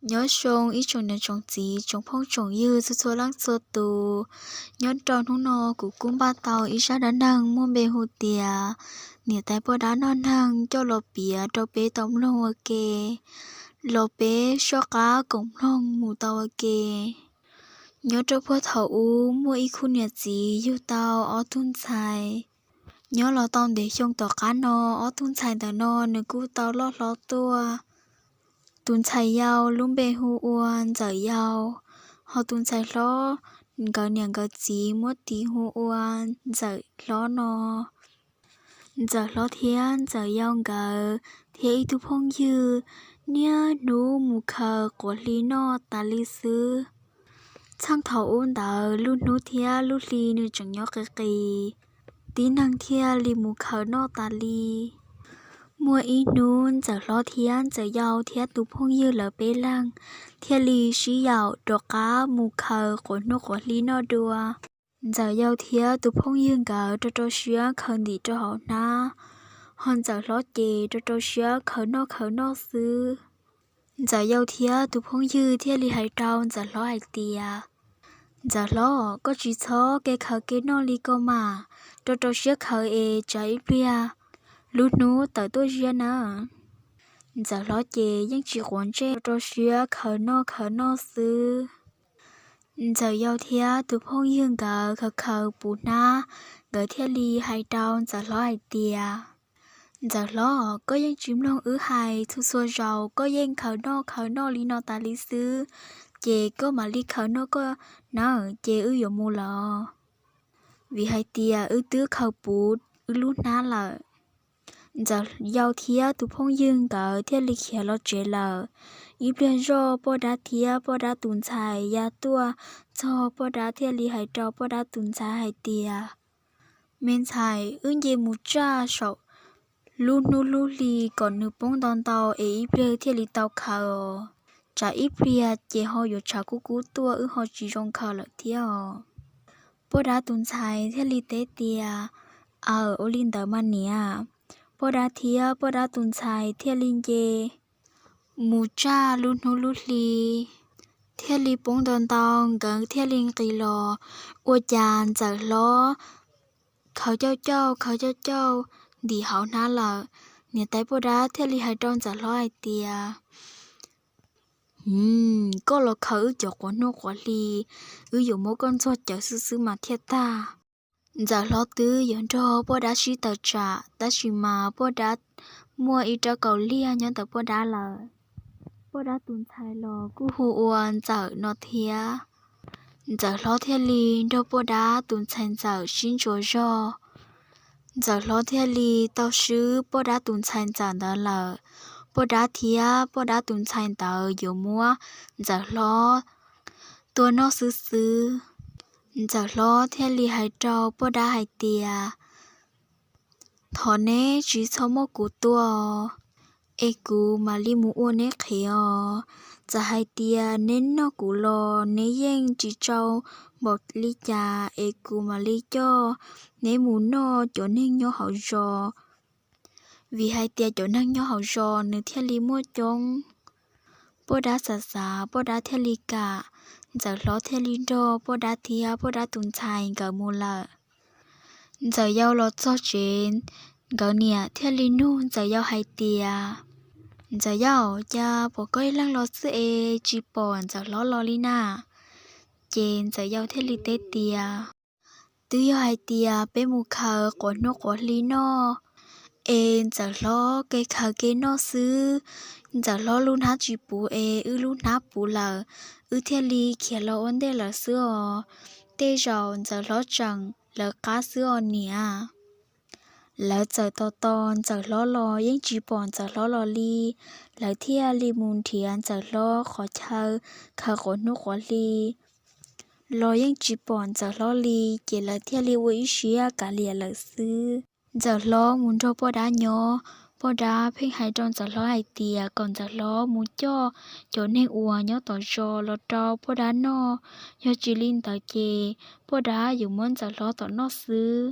Nyob zoo ib tsoom niam tsoom txiv tsoom phooj tsoom ywg txhua txhua leej txhua tus. Nyob rau hnub no kuv kuj npaj tau ib zaj dab neeg muaj npe hu tias niam tais poj dab noj neeg coj los piav rau peb tau mloog ua ke. Los peb soj qab koom mloog mus tau ua ke. Nyob rau puag thaum ub muaj ib khub niam txiv yug tau ob tug ntxhais. Nyob los tau ntev xyoo tom qab no, ob tug ntxhais ntawm no nws kuj tau loj hlob tuaj. Tus ntxhais yau lub npe hu ua Ntxawm Yau, ho tus ntxhais hlob nkawd niam nkawd txiv muab tis hu ua Ntxawm Hlob no. Ntxawm Hlob thiab Ntxawm Yau nkawd thiab ib tug phooj ywg niaj hnub mus khaws quav hli noj tas li xwb. Txheej thaum ub ntawd lub hnub thiab lub hli nws tseem nyob qis qis, tib neeg thiaj li mus khaws noj tas li. Muaj ib hnub Ntxawm Hlob thiab Ntxawm Yau thiab tus phooj ywg lawv peb leeg thiaj li sib yaum rov qab mus khaws quav hnub quav hli noj dua. Ntxawm Yau thiab tus phooj ywg nkawd rau rau siab khaws ntim rau hauv hnab, ho Ntxawm Hlob ces rau rau siab khaws noj khaws noj xwb. Ntxawm Yau thiab tus phooj ywg thiaj li hais rau Ntxawm Hlob hais tias, Ntxawm Hlob, koj tsis txhob ke khaws ke noj li ko mas, rau rau siab khaws es tsam ib pliag lub hnub tawm tuaj ziab na. Ntxawm Hlob ces yeej tsis quav ntsej, rau rau siab khaws noj khaws noj xwb. Ntxawm Yau thiab tus phooj ywg nkawd khaws khaws puv hnab, nkawd thiaj li hais rau Ntxawm Hlob hais tias, Ntxawm Hlob, koj yeej tsis mloog wb hais txhua txhua zaus, koj yeej khaws noj khaws noj li no tas li xwb, ces koj mam li khaws noj koj nawb, ces wb yuav mus lawm, vim hais tias wb twb khaws puv wb lub hnab lawm. Ntxawm Yau thiab tus phooj ywg nkawd thiaj li khiav los tsev lawm. Ib pliag zoj poj dab thiab poj dab tus ntxhais ya tuaj txog, poj dab thiaj li hais rau poj dab tus ntxhais hais tias, Me ntxhais, wb nce mus tsaj saum lub hnub lub hli kom nws poob ntau ntau es ib pliag thiaj li tau khaws os. Tsam ib pliag ces ho yuav tshav kub kub tuaj wb ho tsis zoo khaws lawm thiab os. Poj dab tus ntxhais thiaj li teb tias, Aws, ua li ntawd mas niam. Poj dab thiab poj dab tus ntxhais thiaj li nce mus tsaj lub hnub lub hli thiaj li poob ntau ntau, nkawd thiaj li nqis los, ua cas Ntxawm Hlob khaws cauj cauj khaws cauj cauj ntim hauv hnab lawm. Niam tais poj dab thiaj li hais rau Ntxawm Hlob hais tias, Hwm, koj los khaws wb cov quav hnub quav hli, wb yuav muab koj ntxuag cawv xwb xwb mas thiaj tag. Ntxawm Hlob twb yuav nrog poj dab sib tawm tsam, tab sis mas poj dab muaj ib rab kaus liag nyob ntawm poj dab lawm. Poj dab tus ntxhais los kuj hu ua Ntxawm no thiab. Ntxawm Hlob thiaj li nrog poj dab tus ntxhais Ntxawm sib ntsuas zog. Ntxawm Hlob thiaj li tau swb poj dab tus ntxhais Ntxawm ntawd lawm. Poj dab thiab poj dab tus ntxhais ntawd yuav muab Ntxawm Hlob tua noj xwb xwb. Ntxawm Hlob thiaj li hais rau poj dab hais tias, Thov neb tsis txhob muab kuv tua, es kuv mam li mus ua neb qhev os. Txawm hais tias neb noj kuv los neb yeej tsis tsau npaum li cas, es kuv mam li coj neb mus noj cov neeg nyob hauv zos, vim hais tias cov neeg nyob hauv zos nws thiaj li muaj coob. Poj dab xav xav, poj dab thiaj li kam. Ntxawm Hlob thiaj li nrog poj dab thiab poj dab tus ntxhais nkawd mus lawm. Ntxawm Yau los txog tsev, nkawd niam thiaj li nug Ntxawm Yau hais tias, Ntxawm Yau, cas pom koj ib leeg los xwb es tsis pom Ntxawm Hlob los li na? Ces Ntxawm Yau thiaj li teb tias, Twb yog hais tias peb mus khaws quav hnub quav hli noj, es Ntxawm Hlob ke khaws ke noj xwb. Ntxawm Hlob lub hnab tsis puv es wb lub hnab puv lawm, wb thiaj li khiav los ua ntej lawm xwb os. Tej zaum Ntxawm Hlob tseem lawv qab xwb os niam. Lawv txawm tos tos Ntxawm Hlob los yeej tsis pom Ntxawm Hlob los li. Lawv thiaj li mus nrhiav Ntxawm Hlob qhov chaw khaws quav hnub quav hli los yeej tsis pom Ntxawm Hlob li, ces lawv thiaj li ua ib siab kav liam lawm xwb. Ntxawm Hlob mus nrog poj dab nyob, poj dab pheej hais rau Ntxawm Hlob hais tias kom Ntxawm Hlob mus coj cov neeg uas nyob tom zos los rau poj dab noj, yog tsis li ntawd ces poj dab yuav muab Ntxawm Hlob tom noj xwb.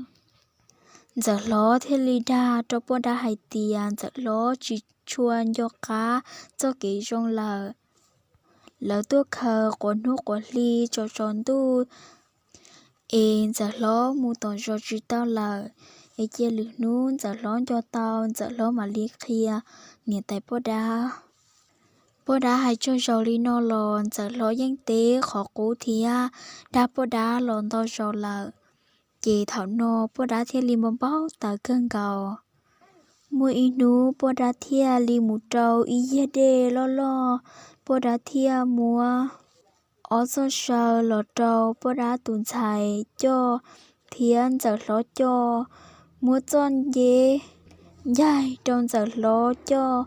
Ntxawm Hlob thiaj li dag rau poj dab hais tias Ntxawm Hlob tsis tshua nco qab txoj kev zoo lawm. Lawv tuaj khaws quas hnub quas hli tsaus tsaus ntuj, es Ntxawm Hlob mus tom zos tsis tau lawm, es cia lwm hnub Ntxawm Hlob nco tau Ntxawm Hlob mam li qhia niam tais Poj Dab. Poj Dab hais tsaug zog li no los Ntxawm Hlob yeej teb qhov qub thiab dag Poj Dab los ntau zaus lawm. Ces thaum no Poj Dab thiaj li npau npau taws kawg nkaus. Muaj ib hnub Poj Dab thiaj li mus rau ib yiag dej loj loj, Poj Dab thiaj muab ob txoj saw los rau Poj Dab tus ntxhais coj thiab Ntxawm Hlob coj, muab txoj nceb ncaig rau Ntxawm Hlob coj,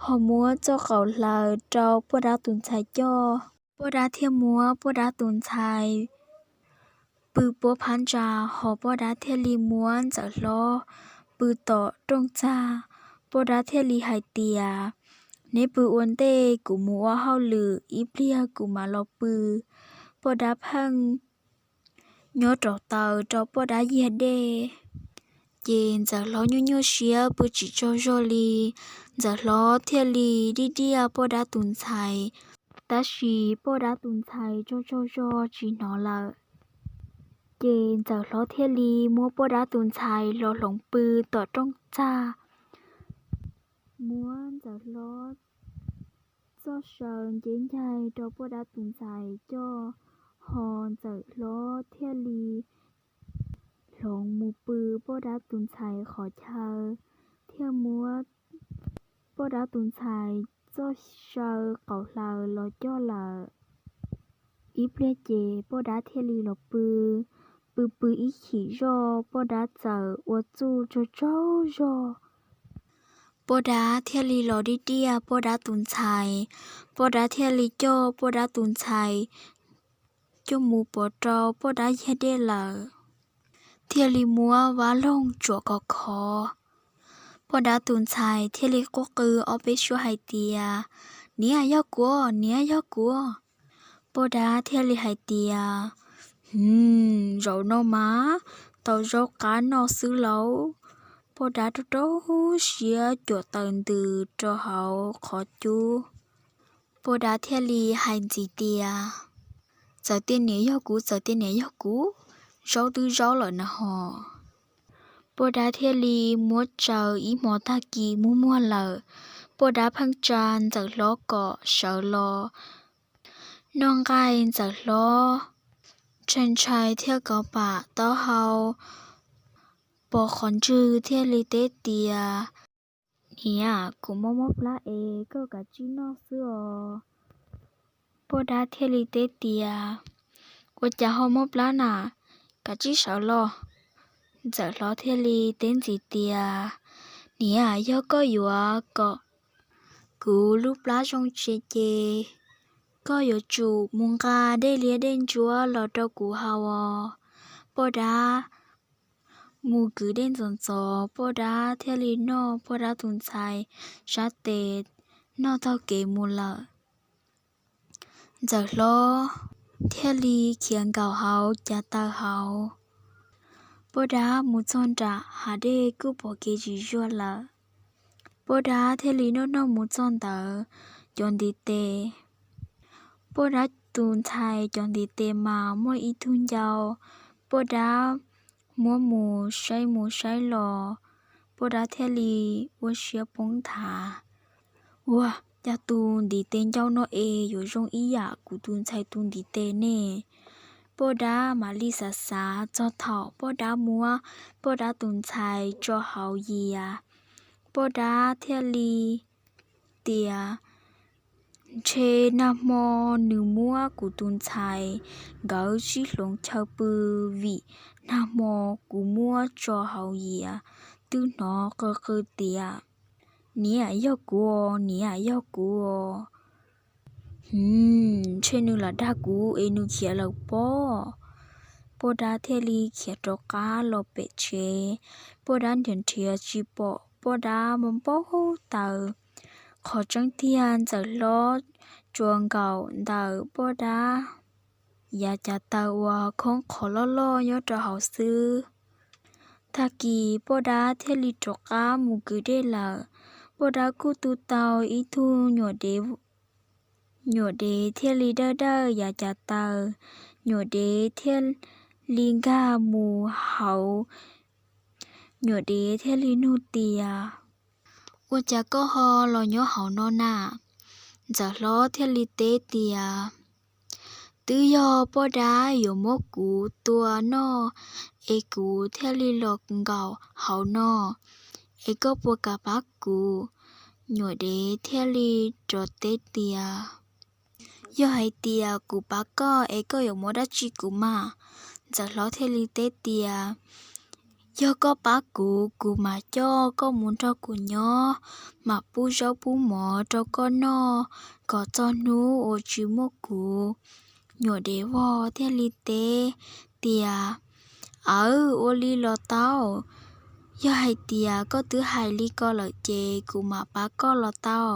ho muab txoj qaum hlaws rau Poj Dab tus ntxhais coj. Poj Dab thiaj muab Poj Dab tus ntxhais pw puab phab ntsa, ho Poj Dab thiaj li muab Ntxawm Hlob pw tom rooj txag. Poj Dab thiaj li hais tias, neb pw ua ntej, kuv mus ua hauj lwm, ib pliag kuv mam los pw. Poj Dab pheej nyob rauv taws rau Poj Dab yiag dej. Ces Ntxawm Hlob nyuaj nyuaj siab pw tsis tsaug zog li, Ntxawm Hlob thiaj li diaj diaj Poj Dab tus ntxhais. Tab sis Poj Dab tus ntxhais tsaug tsaug zog tsis hnov lawm. Ces Ntxawm Hlob thiaj li muab Poj Dab tus ntxhais los hloov pw tom rooj txag, muab Ntxawm Hlob txoj saw nceb ncaig rau Poj Dab tus ntxhais coj, ho Ntxawm Hlob thiaj li hloov mus pw Poj Dab tus ntxhais qhov chaw, thiaj muab Poj Dab tus ntxhais txoj saw qaum hlaws los coj lawm. Ib pliag ces Poj Dab thiaj li los pw, pw pw ib chim zoj Poj Dab txawm ua txuj tsaug tsaug zog. Poj Dab thiaj li los diaj diaj Poj Dab tus ntxhais, Poj Dab thiaj li coj Poj Dab tus ntxhais coj mus pov rau Poj Dab yiag dej lawm, thiaj li muab vab loog tsuam khov khov. Poj Dab tus ntxhais thiaj li quaj qw ob peb suab hais tias, niam yog kuv, niam yog kuv. Poj Dab thiaj li hais tias, hwm, zaum no mas tau zaub qab noj xwb lauj. Poj Dab rau rau siab cuam taws ntws rau hauv qhov cub. Poj Dab thiaj li hais ntxiv tias, txawm tias niam yog kuv, txawm tias niam yog kuv, zaub twb zaub lawm na ho. Poj Dab thiaj li muab tsaws ib hmo tag kis muag muag lawm. Poj Dab pheej tsa Ntxawm Hlob kom sawv los noj nqaij. Ntxawm Hlob ntshai ntshai thiab kov pam taub hau pos qhov ntswg thiaj li teb tias, niam, kuv mob mob plab es koj kav tsij noj xwb os. Poj Dab thiaj li teb tias, ua cas ho mob plab na, kav tsij sawv los. Ntxawm Hlob thiaj li teb ntxiv tias, niam, yog koj yuav kom kuv lub plab zoo tsis ces koj yuav tsum mus nqa dej liab dej ntsuab los rau kuv haus os. Poj Dab mus kwv dej ntxov ntxov, Poj Dab thiaj li noj Poj Dab tus ntxhais sab tes noj taug kev mus lawm. Ntxawm Hlob thiaj li khiav nkaum hauv cav taws hauv. Poj Dab mus txog nram hav dej kuj pom kev tsis zuag lawm. Poj Dab thiaj li noj noj mus txog ntawd cov ntiv tes. Poj Dab tus ntxhais cov ntiv tes mas muaj ib tug ncau. Poj Dab muab mus saib mus saib los, Poj Dab thiaj li ua siab poob nthav. Ua cas tus ntiv tes ncau no es yuav zoo ib yam kuv tus ntxhais tus ntiv tes ne? Poj Dab mam li xav xav txog thaum Poj Dab muab Poj Dab tus ntxhais tso hauv yias. Poj Dab thiaj li tias, ntshe nag hmo nws muab kuv tus ntxhais nkawd sib hloov chaw pw, vim nag hmo kuv muab tso hauv yias twb hnov qw qw tias, niam yog kuv, niam yog kuv. Hwm, ntshe nws lam dag kuv es nws khiav lawm pob. Poj Dab thiaj li khiav rov qab los pem tsev. Poj Dab nrhiav nrhiav tsis pom, Poj Dab npau npau taws. Qhov tseeb tiag Ntxawm Hlob tsuas nkaum ntawm Poj Dab yav cav taws uas khoob qhov loj loj nyob rau hauv xwb. Tag kis Poj Dab thiaj li rov qab mus kwv dej lawm. Poj Dab kuj tu tau ib tug nyuam dev Nyuam dev thiaj li dawj dawj yav cav taw, nyuam dev thiaj li nkag mus hauv. Nyuam dev thiaj li nug tias, Ua cas koj ho los nyob hauv no na? Ntxawm hlob thiaj li teb tias, Twb yog poj dab yuav muab kuv tua noj es kuv thiaj li los nkaum hauv no, es koj puas kam pab kuv? Nyuam dev thiaj li rov teb tias, Yog hais tias kuv pab koj es koj yuav muab dab tsi kuv mas? Ntxawm hlob thiaj li teb tias, Yog koj pab kuv, kuv mam coj koj mus nrog kuv nyob, mam pub zaub pub mov rau koj noj kom txog hnub uas tsis muaj kuv. Nyuam dev vog thiaj li teb tias, Aw, ua li los tau. Yog hais tias koj twb hais li ko lawm ces kuv mam pab koj los tau.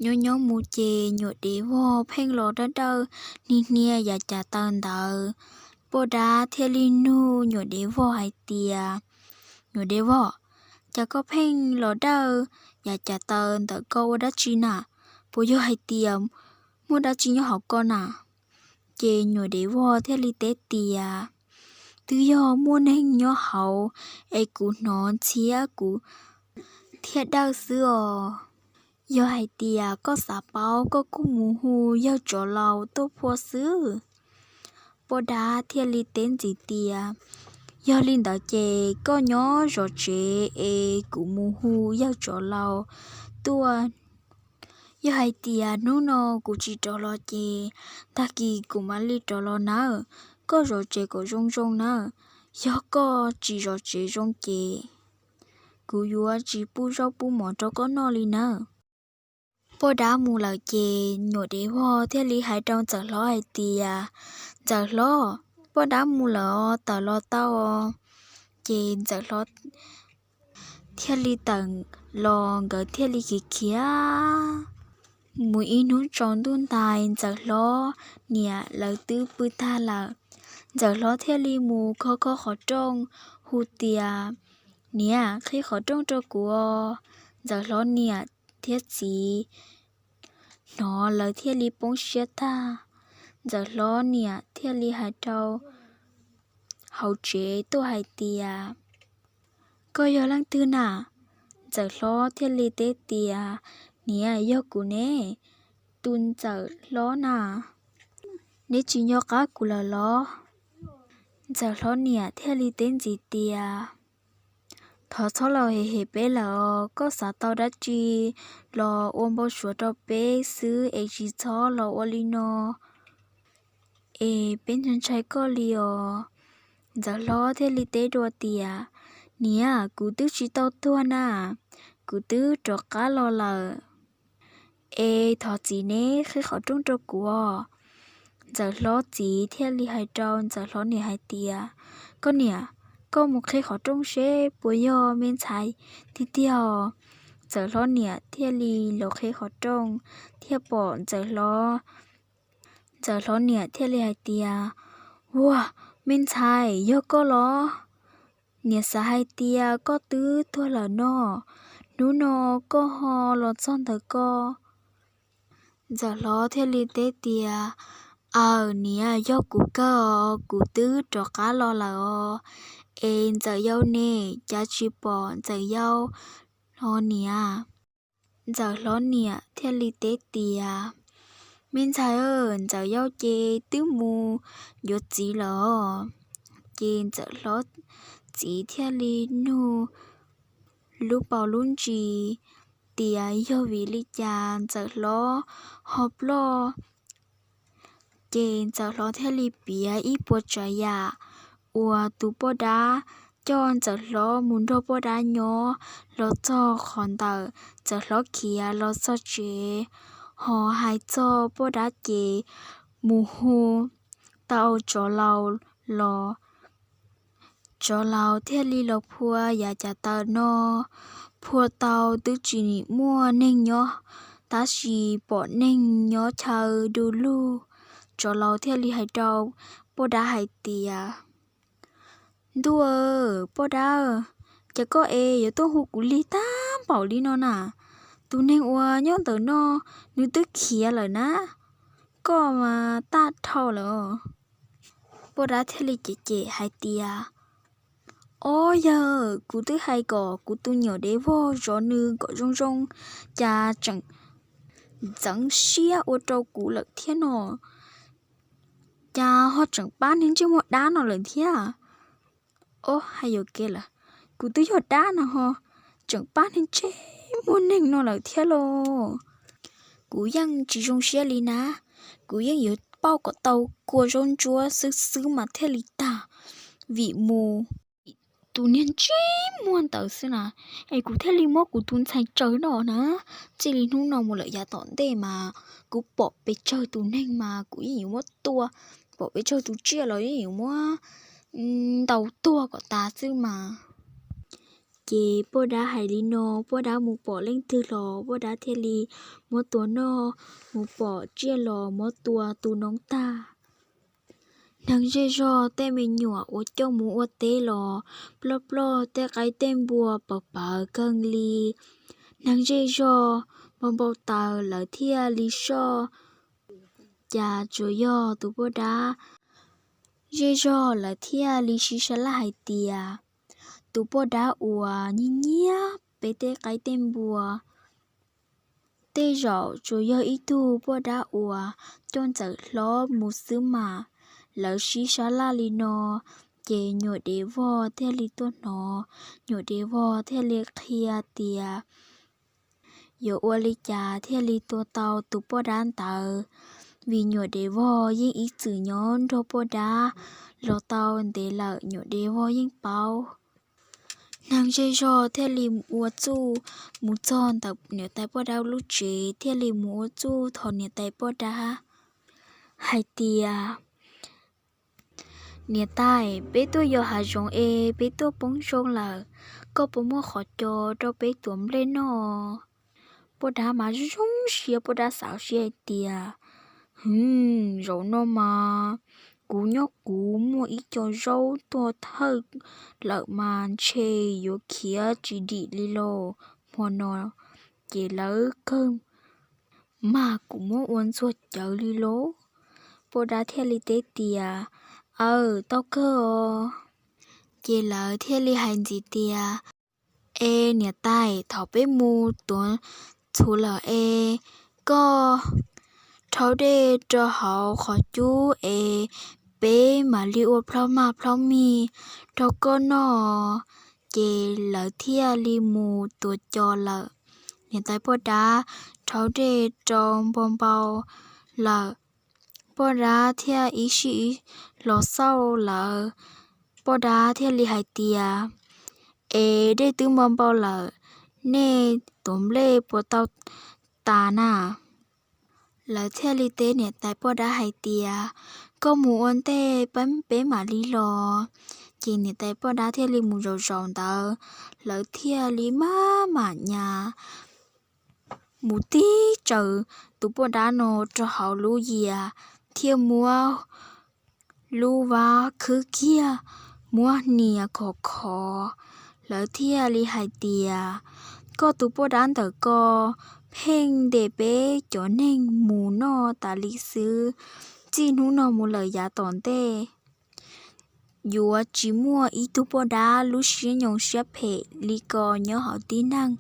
Nyob nyob mus ces nyuam dev vog pheej los dawj dawj hnia hnia yav cav taw ntawd. Poj dab thiaj li nug nyuam dev vog hais tias, Nyuam dev vog, cas koj pheej los dawj yav cav taw ntawm koj ua dab tsi na? Puas yog hais tias muaj dab tsi nyob hauv koj na? Ces nyuam dev vog thiaj li teb tias, Twb yog muaj neeg nyob hauv es kuv hnov ntxhiab kuv thiaj dawj xwb os. Yog hais tias koj xav paub koj kuj mus hu yawg tsov laus tuaj phua xwb. Poj dab thiaj li teb ntxiv tias, Yog li ntawd ces koj nyob zov tsev es kuv mus hu yawg tsov laus tuaj. Yog hais tias hnub no kuv tsis rov los ces tag kis kuv mam li rov los nawb. Koj zov tsev kom zoo zoo nawb. Yog koj tsis zov tsev zoo ces kuv yuav tsis pub zaub pub mov rau koj noj li nawb. Poj dab mus lawm ces nyuam dev vog thiaj li hais rau ntxawm hlob hais tias, Ntxawm hlob, poj dab mus lawm os, tawm los tau os. Ces ntxawm hlob thiaj li tawm los, nkawd thiaj li khiav khiav mus ib hnub tsaus ntuj ntais, ntxawm hlob niam lawv twb pw tag lawm. Ntxawm hlob thiaj li mus khob khob qhov rooj hu tias, Niam, qhib qhov rooj rau kuv os. Ntxawm hlob niam thiab txiv hnov lawv thiaj li poob siab tag. Ntxawm hlob niam thiaj li hais rau hauv tsev tuaj hais tias, Koj yog leej twg na? Ntxawm hlob thiaj li teb tias, Niam, yog kuv ne, tus ntxawm hlob na. Neb tsis nco qab kuv lawm los? Ntxawm hlob niam thiaj li teb ntxiv tias, Thov txhob los hem hem peb lawm os, koj xav tau dab tsi los ua npau suav rau peb xwb es tsis txhob los ua li no es peb ntshai ntshai koj li os. Ntxawm hlob thiaj li teb dua tias, Niam, kuv twb tsis tau tuag na, kuv twb rov qab los lawm. Es thov txiv neb qhib qhov rooj rau kuv os. Ntxawm hlob txiv thiaj li hais rau ntxawm hlob niam hais tias, Koj niam, koj mus qhib qhov rooj seb puas yog me ntxhais tiag tiag os. Ntxawm hlob niam thiaj li los qhib qhov rooj thiaj pom ntxawm hlob. Ntxawm hlob niam thiaj li hais tias, Uag, me ntxhais, yog koj los? Niam xav hais tias koj twb tuag lawm no, hnub no koj ho los txog ntawm ko. Ntxawm hlob thiaj li teb tias, Aws niam, yog kuv kawg os, kuv twb rov qab los lawm os. Es ntxawm yau ne, cas tsis pom ntxawm yau ho niam? Ntxawm hlob niam thiaj li teb tias, Me ntxhais, ntxawm yau ces twb mus yuav txiv lawm os. Ces ntxawm hlob txiv thiaj li nug lub paus lub ntsis tias yog vim li cas ntxawm hlob ho ploj. Ces ntxawm hlob thiaj li piav ib puas tsav yam uas tus poj dab coj ntxawm hlob mus nrog poj dab nyob los txog qhov ntawm ntxawm hlob khiav los txog tsev, ho hais txog poj dab ces mus hu tau tsov laus los. Tsov laus thiaj li los phua yav cav taw no, phua tau twb tsis muaj neeg nyob, tab sis pom neeg nyob chaw du lug. Tsov laus thiaj li hais rau poj dab hais tias, Ntuj, poj dab, cas koj es yuav tuaj hu kuv lig tag npaum li no na? Tus neeg uas nyob ntawm no, nws twb khiav lawm na, koj mas tag dhau lawm. Poj dab thiaj li cem cem hais tias, Ob yawg, kuv twb hais kom kuv tus nyuam dev vog zov nws kom zoo zoo, cas tseem ntxeev siab ua rau kuv lawm thiab no, cas ho tseem pab niag ntsej muag dab no lawm thiab. Ob, hais yuam kev lawm, kuv twb yog dab no ho tseem pab niag ntsej muag neeg no lawm thiab los. Kuv yeej tsis zoo siab li na, kuv yeej yuav pauj kom tau kua zaub ntsuab xwb xwb mas thiaj li tag, vim mus tus niag ntsej muag ntawd xwb na, es kuv thiaj li muab kuv tus ntxhais tsaws no na. Txij li hnub no mus lawm yav tom ntej mas kuv pom pes tsawg tus neeg mas kuv yeej yuav muab tua, pom pes tsawg tus tsiaj los yeej yuav muab ntaus tuag kom tas xwb mas. Ces poj dab hais li no, poj dab mus pom leej twg los poj dab thiaj li muab tua noj, mus pom tsiaj los muab tua tu noob tag. Neeg zej zog tej me nyuam uas coj mus ua teb los ploj ploj tej qaib tej npua pawv pawv kawg li. Neeg zej zog npau npau taws lawv thiaj li soj, cas tsuas yog tus poj dab zej zog lawv thiaj li sib sab laj hais tias, tus poj dab uas nyiag nyiag peb tej qaib tej npua, tej zaum tsuas yog ib tug poj dab uas coj ntxawm hlob mus xwb mas. Lawv sib sab laj li no, ces nyuam dev vog thiaj li tuaj hnov, nyuam dev vog thiaj li qhia tias yuav ua li cas thiaj li tua tau tus poj dab ntawd, vim nyuam dev vog yeej ib txwm nyob nrog poj dab los tau ntev lawm, nyuam dev vog yeej paub. Neeg zej zog thiaj li ua txuj mus txog ntawm niam tais poj dab lub tsev, thiaj li mus ua txuj thov niam tais poj dab hais tias, Niam tais, peb tuaj yos hav zoov es peb tuaj poob zoo lawm, koj puas muaj qhov co rau peb tuav nplej noj? Poj dab mas zoo siab, poj dab xav siab hais tias, Hwm, zaum no mas kuv nyob kuv muaj ib co zaub tuag thawj lawm mas ntshe yuav khiav tsis dim li lauj. Hmo no ces lawv kawg mas kuv muab ua ntxuag cawv li lauj. Poj dab thiaj li teb tias, Aw, tau kawg os. Ces lawv thiaj li hais ntxiv tias, Es niam tais, thaum peb mus tuav txhuv lawm es koj rhaub dej rau hauv qhov cub es peb mam li ua plhaub maj plhaub mig rau koj noj. Ces lawv thiaj li mus tuav cos lawm. Niam tais poj dab rhaub dej rau npau npau lawm, poj dab thiaj ib sij ib los xauj lawv. Poj dab thiaj li hais tias, Es dej twb npau npau lawm, nej tuav nplej puas tau tas na? Lawv thiaj li teb niam tais poj dab hais tias, Koj mus ua ntej, peb mam li los. Ces niam tais poj dab thiaj li mus zaum zaum ntawd, lawv thiaj li maj mam nyas mus tib tsaws tus poj dab no rau hauv lub yias, thiaj muab lub vab khwb kiag, muab hnias khov khov. Lawv thiaj li hais tias, Koj tus poj dab ntawm ko pheej ntes peb cov neeg mus noj tas li xwb. Txij hnub no mus lawm yav tom ntej, yuav tsis muaj ib tug poj dab lub siab nyoos siab phem li ko nyob hauv tib neeg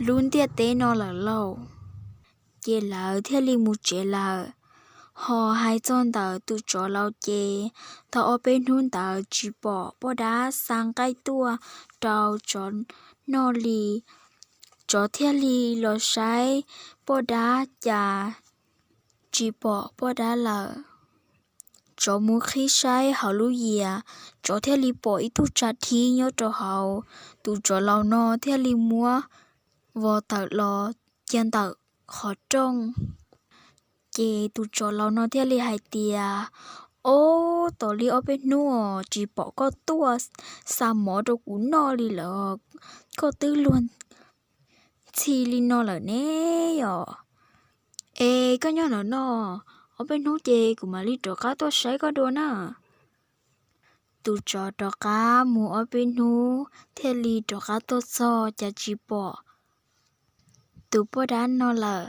lub ntiaj teb no lawm lauj. Ces lawv thiaj li mus tsev lawm. Ho hais txog ntawm tus tsov laus ces, tau ob peb hnub ntawd tsis pom poj dab xa nqaij tuaj rau tsov noj li. Tsov thiaj li los saib poj dab cas tsis pom poj dab lawm. Tsov mus qhib saib hauv lub yias, tsov thiaj li pom ib tug tsa dhib nyob rau hauv. Tus tsov laus no thiaj li muab vos tawm los cia ntawm qhov rooj. Ces tus tsov laus no thiaj li hais tias, Ob, tos li ob peb hnub os tsis pom koj tuaj xa mov rau kuv noj li lawm, koj twb luag ntxhi li no lawm ne yom? Es koj nyob ntawm no, ob peb hnub ces kuv mam li rov qab tuaj saib koj dua na. Tus tsov rov qab mus ob peb hnub thiaj li rov qab tuaj txog cas tsis pom tus poj dab no lawm,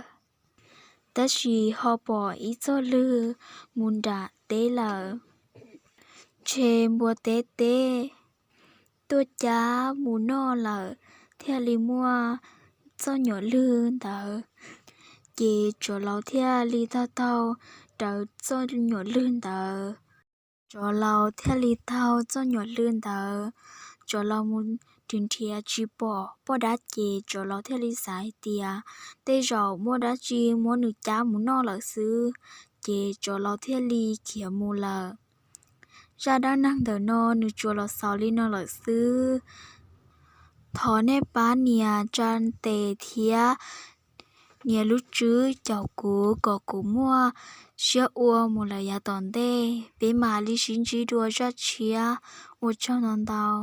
tab sis ho pom ib txoj lwg mus nram teb lawm. Ntshe npua teb teb tuaj cab mus noj lawm thiaj li muaj txoj nyuam lwg ntawd. Ces tsov laus thiaj li taug taug rawv txoj nyuam lwg ntawd. Tsov laus thiaj li taug txoj nyuam lwg ntawd, tsov laus mus nrhiav nrhiav tsis pom poj dab ces tsov laus thiaj li xav hais tias tej zaum muaj dab tsi muab nws cab mus noj lawm xwb, ces tsov laus thiaj li khiav mus lawm. Zaj dab neeg ntawm no nws tsuas los xaus li no lawm xwb. Thov nej pab nias tsa ntes thiab nias lub tswb caum kuv kom kuv muaj siab ua mus lawm yav tom ntej, peb mam li sib ntsib dua zaj tshiab. Ua tsaug ntau ntau.